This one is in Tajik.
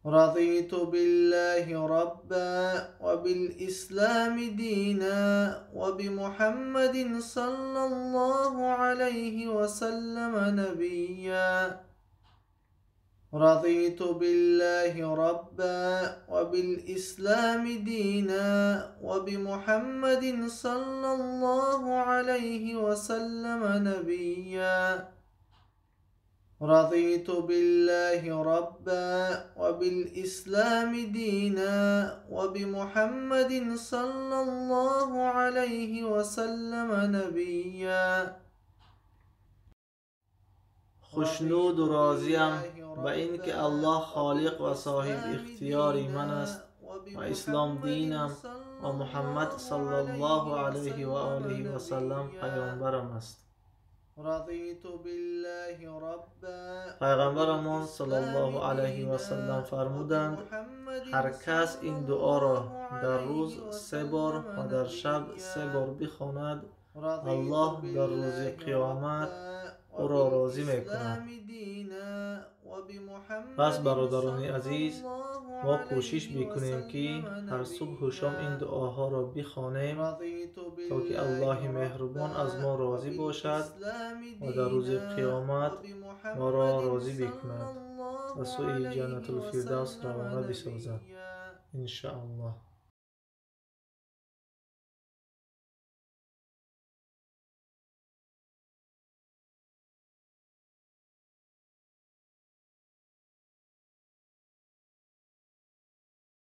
رضيت بالله ربا وبالإسلام دينا وبمحمد صلى الله عليه وسلم نبيا. رضيت بالله ربا وبالإسلام دينا وبمحمد صلى الله عليه وسلم نبيا. رضيت بالله ربا وبالإسلام دينا وبمحمد صلى الله عليه وسلم نبيا. Хушнуду розиям ба ин ки Аллоҳ холиқ ва соҳиби ихтиёри ман аст ва ислом динам ва Муҳаммад саллаллоҳу алайҳи ва олиҳи васаллам паёмбарам аст. Пайғамбарамон саллаллоҳу алайҳи васаллам фармуданд: ҳар кас ин дуоро дар рӯз се бор ва дар шаб се бор бихонад, Аллоҳ дар рӯзи қиёмат ӯро розӣ мекунад. Пас, бародарони азиз, мо кӯшиш мекунем, ки ҳар субҳу шом ин дуоҳоро бихонем, то ки Аллоҳи меҳрубон аз мо розӣ бошад ва дар рӯзи қиёмат моро розӣ бикунад ва сӯи Ҷаннатулфирдавс равона бисозад, иншааллоҳ.